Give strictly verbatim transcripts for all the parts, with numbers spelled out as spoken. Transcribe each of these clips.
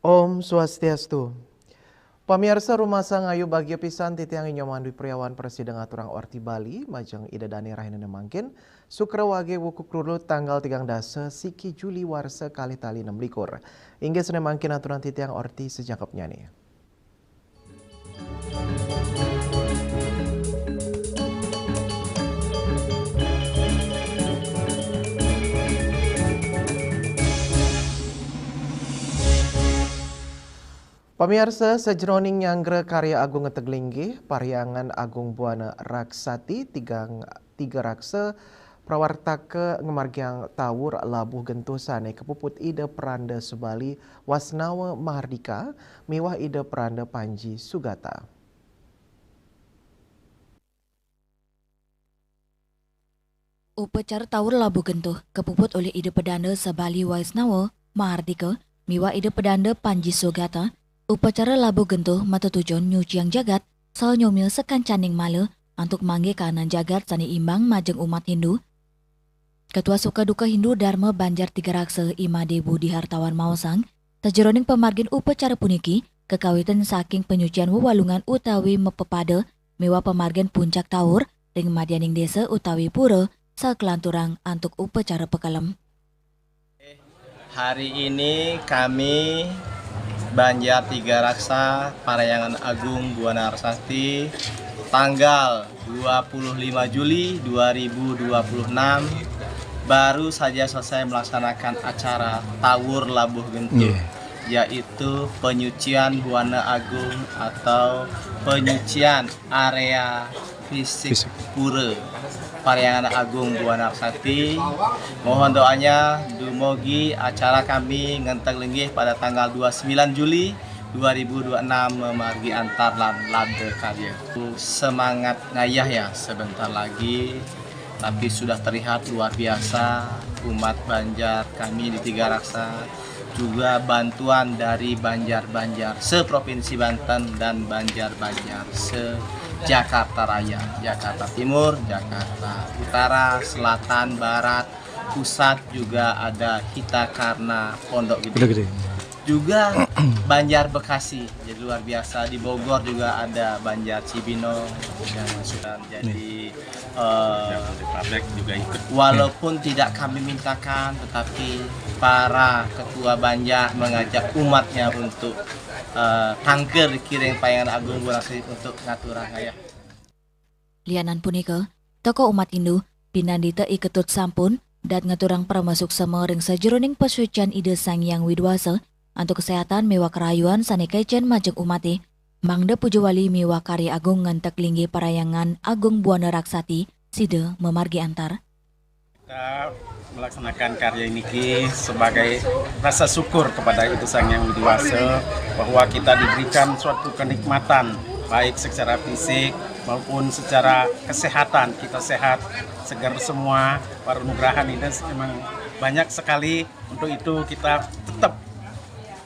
Om Swastiastu. Pamiarsa, rumasa ngayu bagia pisan titiang Inyoman Dwi Priawan, prasida ngaturang orti Bali majeng Ida Dane rahina mangkin, Sukra Wage wuku Krurut, tanggal tigang dasa siki Juli warsa kalih tali enam likur. Inggih, sane mangkin aturang titiang orti sajangkepnyane. Pamiarsa, sajroning nyanggra karya agung ngeteg linggih, Parhyangan Agung Buana Raksati tigang tiga raksa prawartaka ngamargiang tawur labuh gentuh sane kapuput Ida Peranda Subali Wasnawa Mahardika miwah Ida Peranda Panji Sugata. Upacara tawur labuh gentuh kapuput olih Ida Pedanda Sabali Waisnawa Mahardika miwah Ida Pedanda Panji Sugata. Upacara labuh gentuh matetujon nyuciang jagat saha nyomia sakancaning mala antuk manggih kahanan jagat sane imbang majeng umat Hindu. Ketua Sukaduka Hindu Dharma Banjar Tigaraksa, I Made Budi Hartawan maosang, sajeroning pamargin upacara puniki kakawitin saking panyucian wewalungan utawi mapepada miwah pamargin puncak tawur ring madyaning desa utawi pura, sakelanturang antuk upacara pakelem. Hari ini kami Banjar Tigaraksa Parhyangan Agung Buana Raksati tanggal dua puluh lima Juli dua ribu dua puluh enam baru saja selesai melaksanakan acara tawur labuh gentuh, yaitu penyucian Buana Agung atau penyucian area fisik pura Parhyangan Agung Buana Raksati. Mohon doanya, dumogi acara kami ngenteg linggih pada tanggal dua puluh sembilan Juli dua ribu dua puluh enam mamargi antar lan labda karya. Semangat ngayah ya, sebentar lagi, tapi sudah terlihat luar biasa umat Banjar kami di Tigaraksa, juga bantuan dari Banjar-Banjar se-Provinsi Banten dan Banjar-Banjar se-Jakarta Raya, Jakarta Timur, Jakarta Utara, Selatan, Barat, Pusat, juga ada Hita Karna Pondok Gede. Pondok Gede. Juga Banjar Bekasi, jadi luar biasa. Di Bogor juga ada Banjar Cibinong yang sudah jadi, eh, Jabodetabek juga ikut. Walaupun tidak kami mintakan, tetapi para ketua Banjar mengajak umatnya untuk, eh, tangkir kiring Parhyangan Agung Buana Raksati untuk ngaturang ngayah. Lianan punika, tokoh umat Hindu pinandita i Ketut sampun dahat ngaturang parama suksema ring sajeroning pasuecan Ida Sang Hyang Widhi Wasa antuk kesehatan miwah karahayuan sane kecen majeng umate, mangda puja wali miwah karya agung ngenteg linggih Parhyangan Agung Buana Raksati sida mamargi antar. Kita melaksanakan karya ini ki sebagai rasa syukur kepada Ida Sang Hyang Widhi Wasa bahwa kita diberikan suatu kenikmatan baik secara fisik maupun secara kesehatan. Kita sehat, segar semua. Para nugrahan ini memang banyak sekali. Untuk itu kita tetap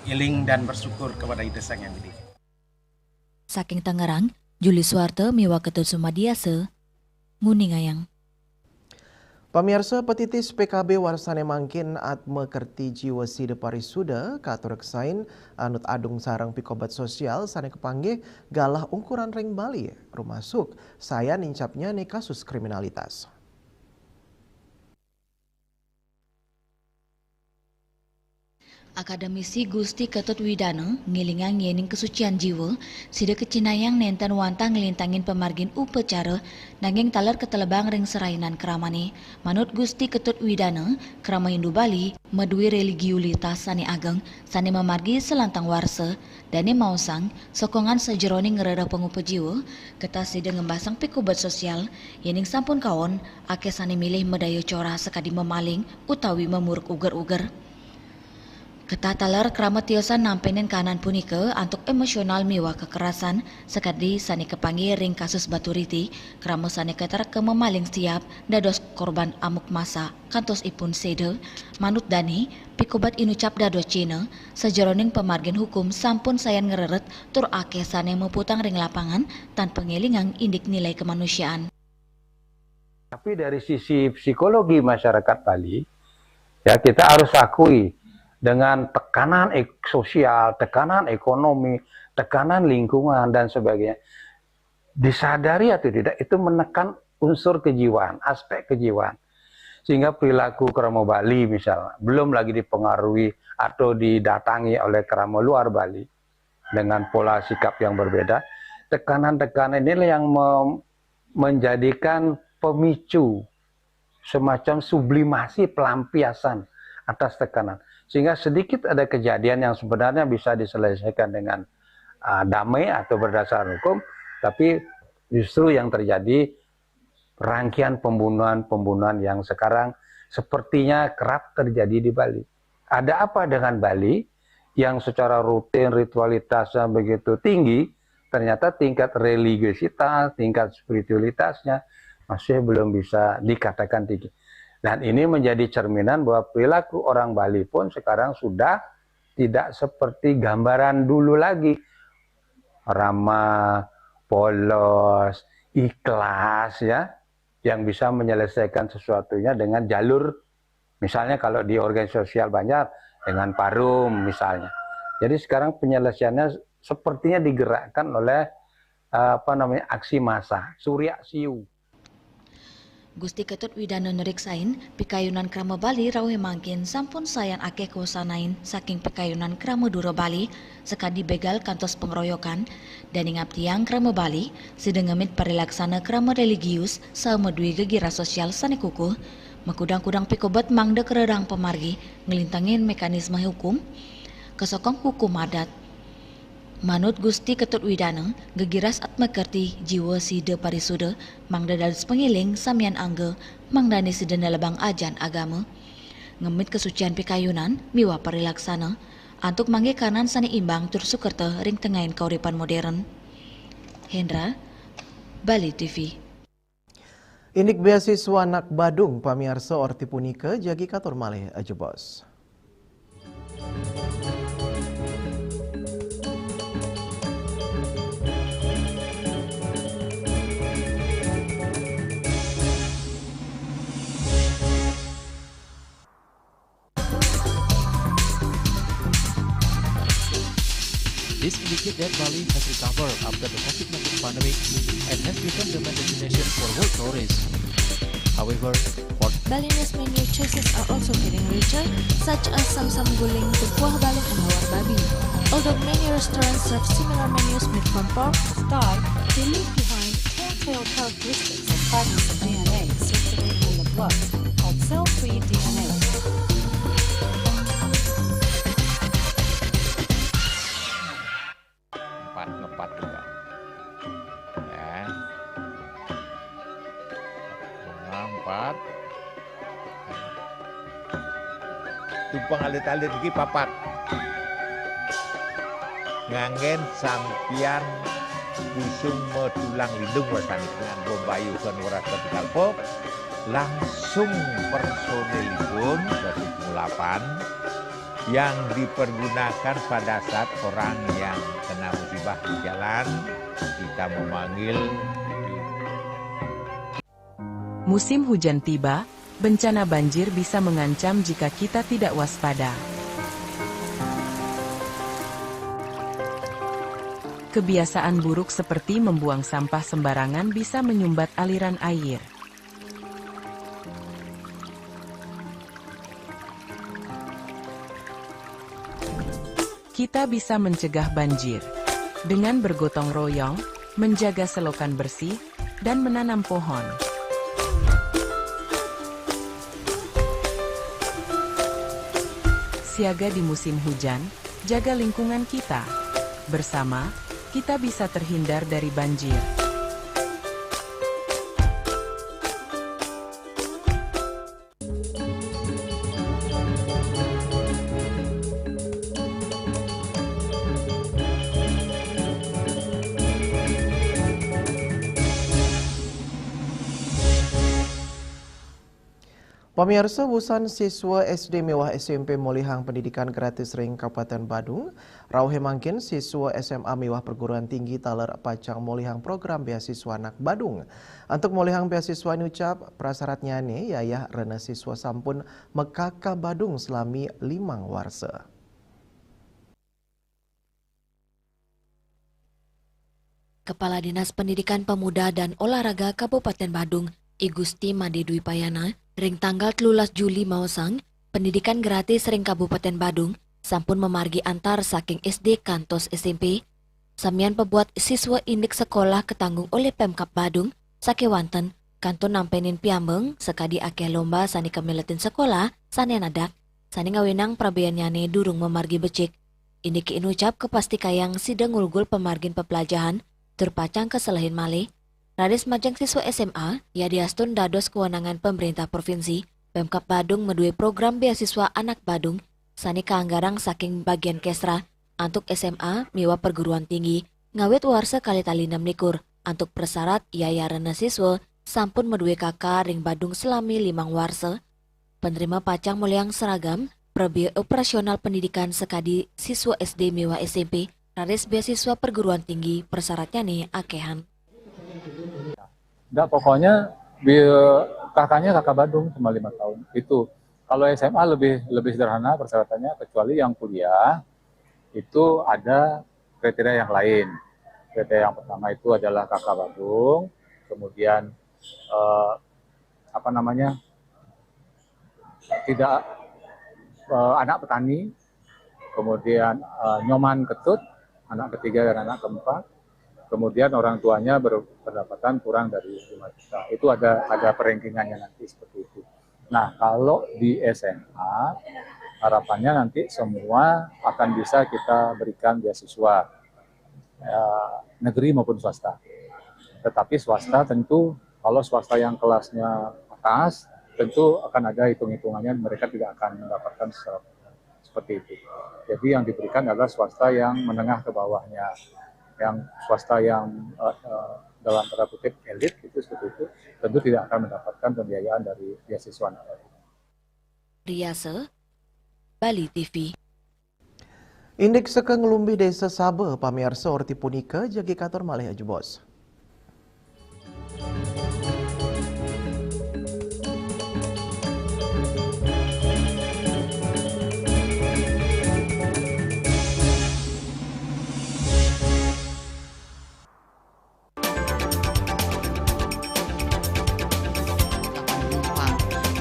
iling dan bersyukur kepada Ida Sang Hyang Widhi. Saking Tangerang, Juli Suwarta miwah Ketut Sumadiasa nguningayang. Pamiarsa, patitis P K B warsane mangkin Atma Kerti Jiwa Sida Parisuda katur ksain anut adung sareng pikobat sosial sane kapanggih galah ungkuran ring Bali, rumasuk sayan nincapnyane kasus kriminalitas. Akademisi Gusti Ketut Widana ngelingang yening kasucian jiwa, sida kacinayang nenten wantah nglintangin pamargin upacara, nanging taler katelebang ring serainan kramane. Manut Gusti Ketut Widana, krama Hindu Bali madue religiulitas sane ageng, sane mamargi salantang warsa. Dane maosang, sokongan sajeroning ngrereh pangupa jiwa, ketah sida ngembasang pikobat sosial, yening sampun kaon, akeh sane milih madaya corah sakadi mamaling utawi mamuruk uger-uger. Ketah taler krama tiosan nampenin kahanan punika antuk emosional miwah kekerasan, sakadi sane kapanggih ring kasus Baturiti, krama sane katerka mamaling siap dados korban amuk massa kantos ipun seda. Manut dane, pikobat inucap dados cihna, sajeroning pamargin hukum sampun sayan ngreret tur akeh sane muputang ring lapangan tanpa ngelingang indik nilai kemanusiaan. Tapi dari sisi psikologi masyarakat Bali, ya, kita harus akui, dengan tekanan ek- sosial, tekanan ekonomi, tekanan lingkungan dan sebagainya, disadari atau tidak, itu menekan unsur kejiwaan, aspek kejiwaan. Sehingga perilaku krama Bali misalnya belum lagi dipengaruhi atau didatangi oleh krama luar Bali dengan pola sikap yang berbeda. Tekanan-tekanan inilah yang mem- menjadikan pemicu, semacam sublimasi, pelampiasan atas tekanan. Sehingga sedikit ada kejadian yang sebenarnya bisa diselesaikan dengan uh, damai atau berdasar hukum, tapi justru yang terjadi rangkaian pembunuhan-pembunuhan yang sekarang sepertinya kerap terjadi di Bali. Ada apa dengan Bali yang secara rutin ritualitasnya begitu tinggi, ternyata tingkat religiositas, tingkat spiritualitasnya masih belum bisa dikatakan tinggi. Dan ini menjadi cerminan bahwa perilaku orang Bali pun sekarang sudah tidak seperti gambaran dulu lagi. Ramah, polos, ikhlas, ya, yang bisa menyelesaikan sesuatunya dengan jalur, misalnya kalau di organisasi sosial Banjar, dengan parum misalnya. Jadi sekarang penyelesaiannya sepertinya digerakkan oleh eh, apa namanya, aksi massa, Surya Siu. Gusti Ketut Widana neriksain, pikayunan krama Bali rawe mangkin sampun sayan akeh kuasanain saking pikayunan krama dura Bali, sekadi begal kantos pengeroyokan, dan ingap tiang krama Bali, sida ngemit parilaksana krama religius, sama dwi gegira sosial sane kukuh, makudang-kudang pikobet mangda kererang pemargi, ngelintangin mekanisme hukum, kesokong hukum adat. Manut Gusti Ketut Widana, gegiras atma kerti jiwa sida parisuda, mangda dadus pengiling samian angga, mangdane sida nelebang ajan agama. Ngemit kesucian pikayunan miwah parilaksana, antuk mangge kanan sane imbang tur sukerta ring tengahin kauripan modern. Hendra, Bali T V. Indik beasiswa anak Badung pamiarsa orti punika jagi katur malih ajebos. This indicates that Bali has recovered after the COVID nineteen pandemic and has become the main destination for world tourists. However, for Balinese menu choices are also getting richer, such as samsam guling, kuah balung, and hawar babi. Although many restaurants serve similar menus made from pork, Sky, they leave behind telltale characteristics of fragments of D N A circulating in the blood, called cell-free D N A. Empat ngepat juga. Ya. Bunga empat. Tumpang alit-alit iki papat. Nganggen sampian busung medulang lindung wasani nganggo mbayu kan weras ketika pop, langsung personilipun dari pengulapan yang dipergunakan pada saat orang yang kena musibah di jalan, kita memanggil. Musim hujan tiba, bencana banjir bisa mengancam jika kita tidak waspada. Kebiasaan buruk seperti membuang sampah sembarangan bisa menyumbat aliran air. Kita bisa mencegah banjir dengan bergotong royong, menjaga selokan bersih, dan menanam pohon. Siaga di musim hujan, jaga lingkungan kita. Bersama, kita bisa terhindar dari banjir. Pamiarsa, busan siswa S D miwah S M P molihang pendidikan gratis ring Kabupaten Badung, rauh mangkin siswa S M A miwah perguruan tinggi taler pacang molihang program beasiswa Anak Badung. Antuk molihang beasiswa inucap, prasyaratnyane yayah rena siswa sampun mekaka Badung selami limang warsa. Kepala Dinas Pendidikan Pemuda dan Olahraga Kabupaten Badung, I Gusti Made Dwi Payana, ring tanggal telulas Juli maosang, pendidikan gratis ring Kabupaten Badung sampun mamargi antar saking S D kantos S M P. Samian pabuat siswa indik sekolah katanggung olih Pemkab Badung, sakewanten kantun nampenin piambeng sakadi akeh lomba sane kamiletin sekolah sane nadak, sane ngawinang prabeannyane durung mamargi becik. Indike inucap kapastikayang sida ngulgul pamargin peplajahan tur pacang kaselehin malih. Raris majeng siswa S M A, yadiastun dados kewenangan pemerintah provinsi, Pemkab Badung madue program beasiswa Anak Badung sane kaanggarang saking bagian Kesra antuk S M A miwah perguruan tinggi ngawit warsa kalih tali enam likur antuk prasyarat yayah rena siswa sampun madue kaka ring Badung selami limang warsa. Penerima pacang molihang seragam, prabea operasional pendidikan sakadi siswa S D miwah S M P, raris beasiswa perguruan tinggi, prasyaratnyane akehan. Nggak, pokoknya bi-, kakaknya kakak Badung cuma lima tahun. Itu kalau S M A lebih lebih sederhana persyaratannya, kecuali yang kuliah itu ada kriteria yang lain. Kriteria yang pertama itu adalah kakak Badung, kemudian eh, apa namanya tidak eh, anak petani, kemudian eh, nyoman ketut, anak ketiga dan anak keempat, kemudian orang tuanya berpendapatan kurang dari lima juta. Itu ada ada perengkingannya nanti seperti itu. Nah, kalau di S M A harapannya nanti semua akan bisa kita berikan beasiswa, eh, negeri maupun swasta. Tetapi swasta tentu, kalau swasta yang kelasnya atas, tentu akan ada hitung-hitungannya, mereka tidak akan mendapatkan secara seperti itu. Jadi yang diberikan adalah swasta yang menengah ke bawahnya, yang swasta yang eh, eh, dalam tanda kutip elit itu seperti itu, tentu tidak akan mendapatkan pembiayaan dari beasiswa negara. Riasa, Bali T V. Indik seka nglumbih Desa Saba, pamiarsa, orti punika jagi katur malih ajebos.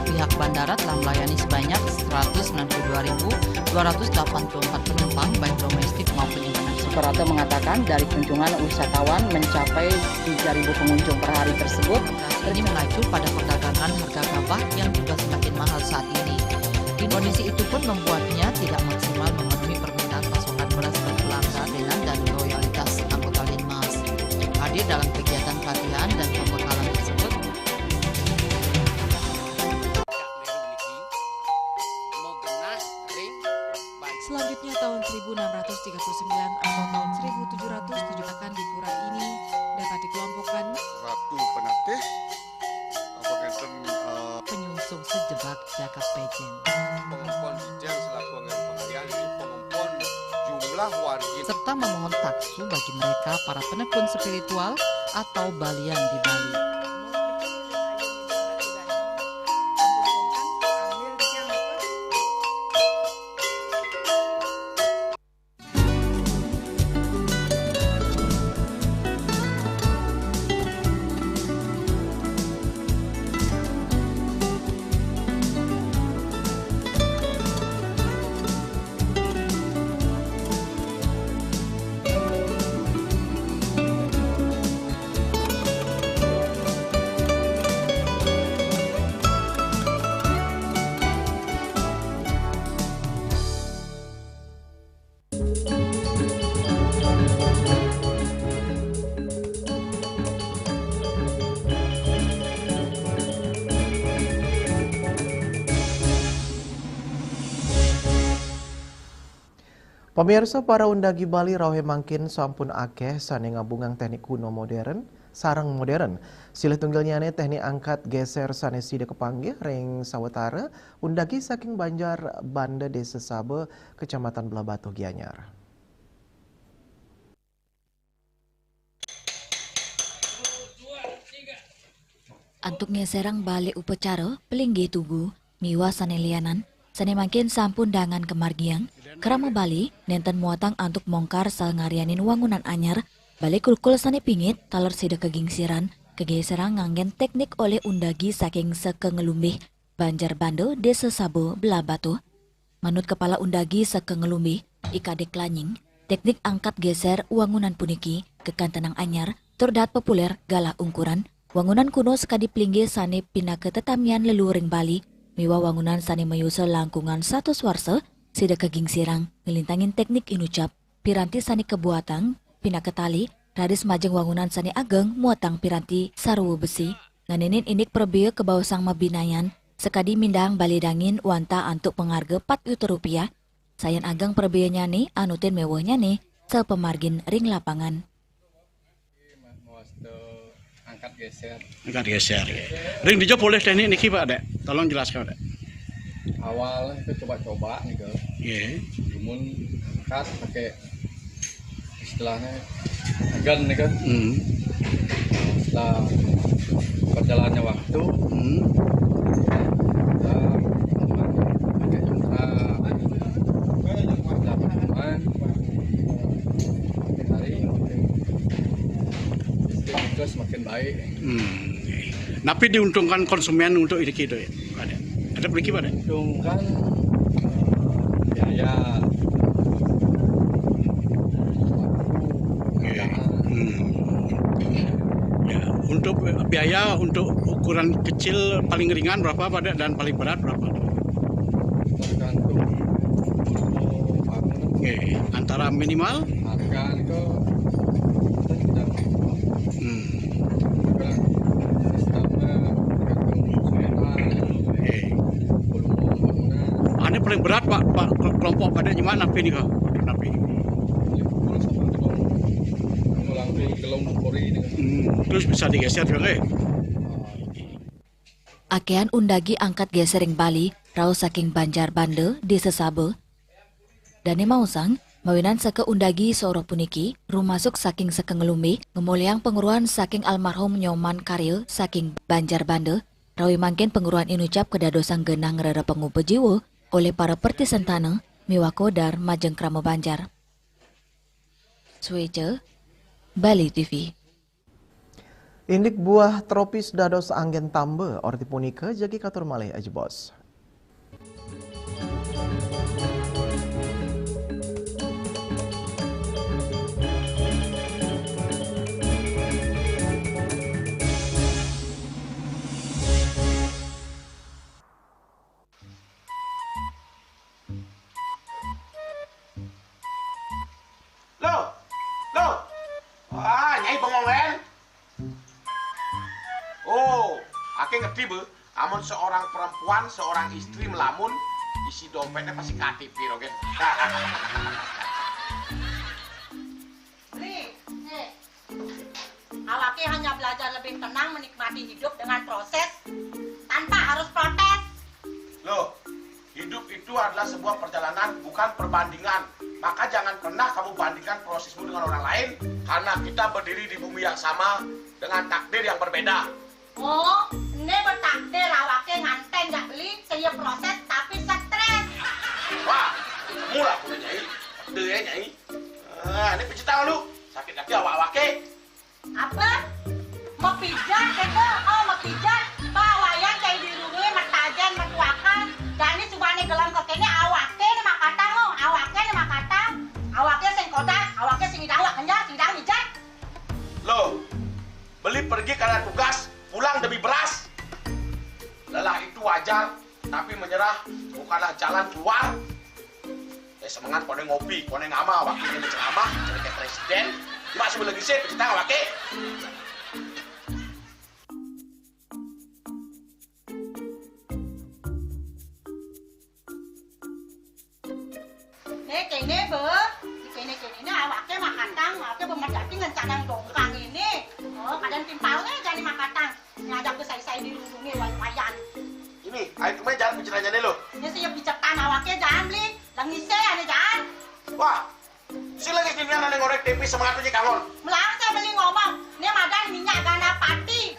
Pihak bandara telah melayani sebanyak seratus sembilan puluh dua ribu dua ratus delapan puluh empat penumpang, baik domestik maupun internasional. Suprapto mengatakan dari kunjungan wisatawan mencapai tiga ribu pengunjung per hari tersebut. Ini mengacu pada perdagangan harga gabah yang juga semakin mahal saat ini. Kondisi itu pun membuatnya tidak maksimal memenuhi permintaan pasokan beras per pelanggan dan loyalitas anggota Linmas. Hadir dalam kegiatan pelatihan dan pembekalan tersebut. Selanjutnya, tahun seribu enam ratus tiga puluh sembilan atau tahun seribu tujuh ratus tujuh akan di pura ini dapat dikelompokkan Ratu Penatih, apa ngenten, eh, penyungsung sejebak jagat pejen. Pengempon Dijen selaku anggaran pengalian itu pengempon jumlah wargi serta memohon taksu bagi mereka para penekun spiritual atau balian di Bali. Pamiarsa, para undagi Bali rauh mangkin sampun akeh sane ngabungang teknik kuno modern, sareng modern. Silih tunggilnyané téknik angkat geser sané sida kapanggih ring sawetara undagi saking Banjar Banda, Désa Saba, Kecamatan Blahbatuh, Gianyar. Antuk ngeserang bale upacara pelinggih tugu miwah sane lianan, sane mangkin sampun dangan kamargiang, krama bale nenten muatang antuk mongkar saha ngarianin wangunan anyar, bale kulkul sane pingit taler sida kagingsiran, kageserang nganggen teknik olih undagi saking Seka Ngelumbih, Banjar Banda, Desa Saba, Blahbatuh. Manut Kepala Undagi Seka Ngelumbih, I Kadek Lanying, teknik angkat geser wangunan puniki kakantenang anyar tur dahat populer galah ungkuran. Wangunan kuno sakadi plinggih sane pinaka tetamian leluhuring Bali miwah wangunan sane mayusa langkungan satus warsa, sida kagingsirang nglintangin teknik inucap, piranti sane kabuatang pinaka tali, raris majeng wangunan sane ageng muatang piranti sarwa besi. Nganinin indik prabea kabaosang mabinayan, sakadi mindahang bale dangin wantah antuk pangarga pat yuta rupiah, sayan ageng prabeanyane anutin mewehnyane sapamargin ring lapangan. Mawasta angkat geser. Angkat geser. Ya. Ring dija polih teknik niki, Pak, Dek? Tolong jelaskan, Dek. Awal itu coba-coba nih, Kak. Nggih. Cuman angkat pakai istilahnya agan nih kan. Hmm. Setelah berjalannya waktu, Hmm. kita pakai jumpa, makin hari makin listrik itu semakin baik. Hmm. Napi diuntungkan konsumen untuk iki, Dek? Ada. Ada mriki, Pak, Dek? Untungkan biaya. Nggih. Hmm. Ya, untuk biaya untuk ukuran kecil paling ringan berapa, Pak, Dek, dan paling berat berapa? Tergantung volume bangunan. Nggih, antara minimal Harga itu kita tidak hmm. Sistemnya tergantung susunan, Nggih. volume bangunan, Ane paling berat, Pak, Pak, kelompok pada nyemak napi nika? Napi? Liverpool sama Tottenham. Kalau langsung gelem kori dengan Hmm. Terus bisa digeser juga, nggih? Akehan undagi angkat geser ring Bali, rauh saking Banjar Banda, Desa Saba. Dane maosang, mawinan seka undagi saorok puniki, rumasuk saking seka ngelumbih, ngemolihang pangruhan saking almarhum Nyoman Karya saking Banjar Banda, rawi mangkin pangruhan inucap kadadosang genah ngrereh pangupa jiwa olih para pertisentana miwah kodar majeng krama Banjar. Sueca, Bali T V. Indik buah tropis dados anggen tamba, orti punika jagi katur malih ajebos. Loh, loh. Wah, Nyai bengong kan? Oh, ake ngerti be. Amun seorang perempuan, seorang istri melamun, isi dompetnya pasti K T P rogen. Beli, eh, awake hanya belajar lebih tenang menikmati hidup dengan proses tanpa harus protes. Loh, hidup itu adalah sebuah perjalanan, bukan perbandingan. Maka jangan pernah kamu bandingkan prosesmu dengan orang lain, karena kita berdiri di bumi yang sama dengan takdir yang berbeda. Oh, ini bertakdir awake nganten jak beli, saya proses tapi stres. Wah, mula punya Nyai, deh Nyai. Ah, ini pijit tangan lu, sakit hati awak-awake. Apa? Mepijat kata, oh mepijat. Ba wayan cai dirungi, metajen, metuakan. Dani subane gelem kekene awake ni makatang, oh. Awake ni makatang. Awake sing kodak, awake sing idang wak kenjal, sing idang mijat. Loh, beli pergi karena tugas, pulang demi beras. Lelah itu wajar, tapi menyerah bukanlah jalan keluar. Eh, semangat kone ngopi, kone ngama, wakilnya ceramah, jadi kayak presiden. Cuma sebelum lagi sih, kita wakil. Nih kene be, kene kene ini awake makatang, awake bemerjati ngencanang dongkang ini. Oh, kadang Ini lurunge wai-wayan. Ini, ayo kemana jalan picetannya nih lo? Ya, saya picetan awake jalan beli. Lengise ane jalan. Wah, si lagi sini ane ngorek T V semangat aja kangen. Melarang saya beli ngomong. Ini madan minyak gana pati.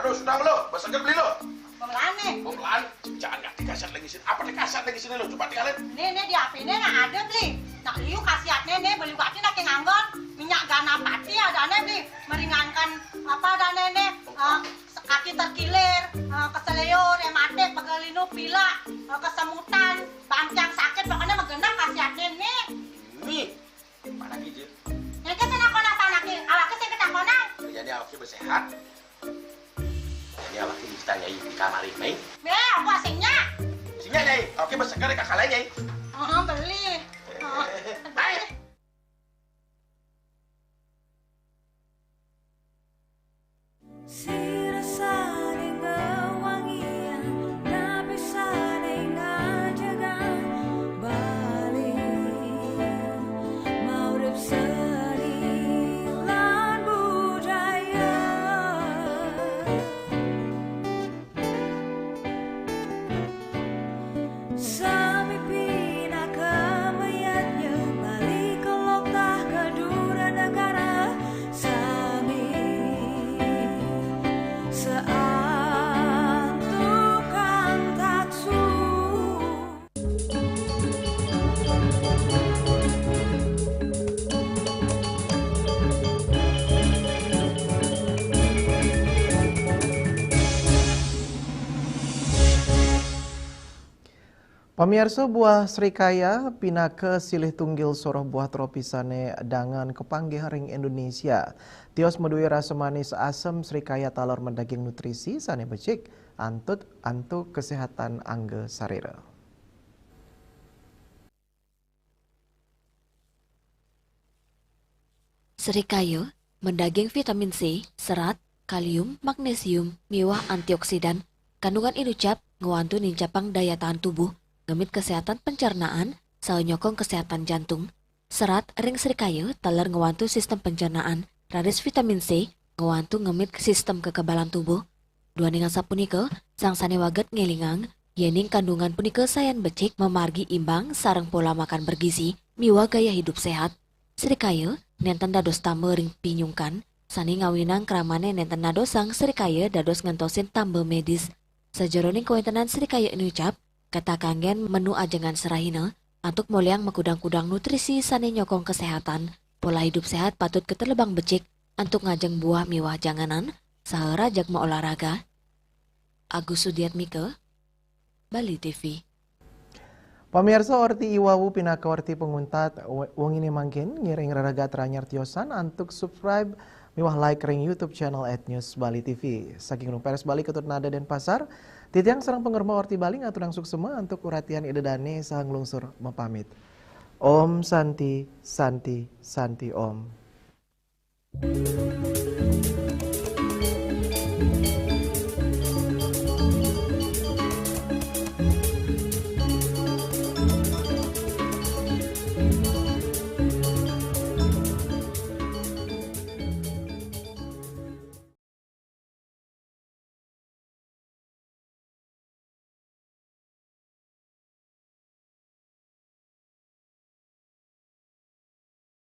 Aduh, sudah lo, basah beli lo. Pemelane. Pemelan, jangan nggak dikasar lagi sini. Apa dikasar lagi sini lo? Coba dikalian. Nih, nih di H P-ne nah ada beli. Nah, liu khasiatne nih beli bati nak nganggon minyak gana pati adane beli meringankan apa adane nih eh, kaki terkilir, eh, keseleo, rematik, pegelinu, pilek, eh, kesemutan, bangkiang sakit, pokoknya mah genep khasiatne nih. Ini mana gitu? Yang ke sana kona apa anaknya? Awaknya saya ketakonan. Jadi awaknya bersehat. Ini awaknya bisa nyai di kamar ini. Be, aku asingnya. Sini nyai, awaknya berseger kakak nyai. Oh, beli. Oh. Baik. Sira saling ngewangian, napi saling ngajagan Bali, maurip seni lan budaya. Sami pinaka mayadnya Bali kelok tah kedura negara. Sami seantukan taksu. Pamiarsa, buah srikaya pinaka silih tunggil soroh buah tropis sane dangan kapanggih ring Indonesia. Tios madue rasa manis asem, srikaya taler madaging nutrisi sane becik antuk, antuk kesehatan angga sarira. Srikaya madaging vitamin C, serat, kalium, magnesium, miwah antioksidan. Kandungan inucap ngwantu nincapang daya tahan tubuh, ngemit kesehatan pencernaan, saha nyokong kesehatan jantung. Serat ring srikaya taler ngwantu sistem pencernaan, raris vitamin C ngwantu ngemit sistem kekebalan tubuh. Duaning asapunika, sang sane waget ngelingang, yening kandungan punika sayan becik mamargi imbang sareng pola makan bergizi miwah gaya hidup sehat. Srikaya nenten dados tamba ring pinyungkan, sane ngawinang kramane nenten nadosang srikaya dados ngentosin tamba medis. Sajeroning kawentenan srikaya inucap, kata kanggen menu ajengan serahina, antuk moliang makudang-kudang nutrisi sane nyokong kesehatan. Pola hidup sehat patut katelebang becik, antuk ngajeng buah miwah janganan, saha rajeg maolahraga. Agus Sudiatmika, Bali T V. Pamirsa, orti iwawu pinaka orti panguntat we-, wengine mangkin, ngiring rerega tranyar tiosan antuk subscribe miwah like ring YouTube channel at News Bali T V. Saking Gunung Peres Bali, Ketut Nada Denpasar, titiang sareng pangremba orti Bali ngaturang suksema antuk uratian Ida Dane saha nglungsur mapamit. Om Santi, Santi, Santi Om.